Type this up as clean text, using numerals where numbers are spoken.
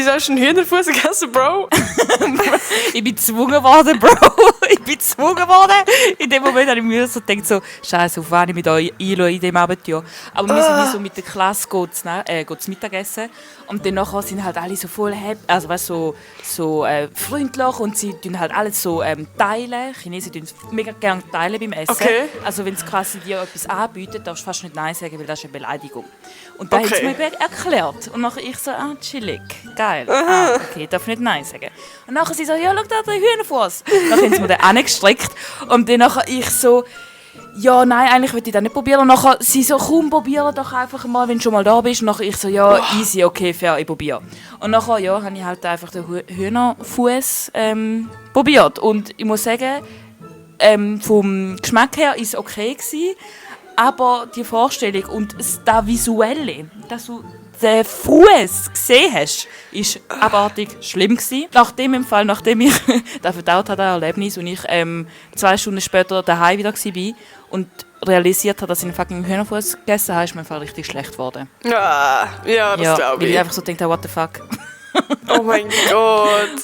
Wieso hast du einen Hühnerfuß gegessen, Bro? Ich bin gezwungen worden, Bro. Ich bin gezwungen worden. In dem Moment habe ich mir so gedacht, so, Scheiße, auf wen ich mich da einschaue in diesem Abenteuer. Aber wir sind so mit der Klasse zu Mittagessen. Und dann nachher sind halt alle so voll happy, also weißt, so freundlich und sie tun halt alles so teilen. Chinesen tun mega gerne teilen beim Essen. Okay. Also wenn es quasi dir etwas anbietet, darfst du fast nicht Nein sagen, weil das ist eine Beleidigung. Und da hat sie mir erklärt. Und nachher ich so, chillig, geil. Okay, ich darf nicht Nein sagen. Und nachher sie so, ja, schau da, der Hühnerfuß. Dann haben sie mir den angestreckt. Und dann nachher ich so, ja, nein, eigentlich will ich das nicht probieren. Und nachher sie so, komm, probiere doch einfach mal, wenn du schon mal da bist. Und nachher ich so, ja, easy, okay, fair, ich probiere. Und nachher, ja, habe ich halt einfach den Hühnerfuß probiert. Und ich muss sagen, vom Geschmack her war es okay gewesen, aber die Vorstellung und das Visuelle, dass du den Fuß gesehen hast, war abartig schlimm gewesen. Nachdem ich das verdaut habe, das Erlebnis, und ich 2 Stunden später daheim wieder war und realisiert habe, dass ich einen fucking Hühnerfuß gegessen habe, ist mir im Fall richtig schlecht geworden. Ja, das glaube Weil ich. ich einfach so dachte, what the fuck. Oh mein Gott.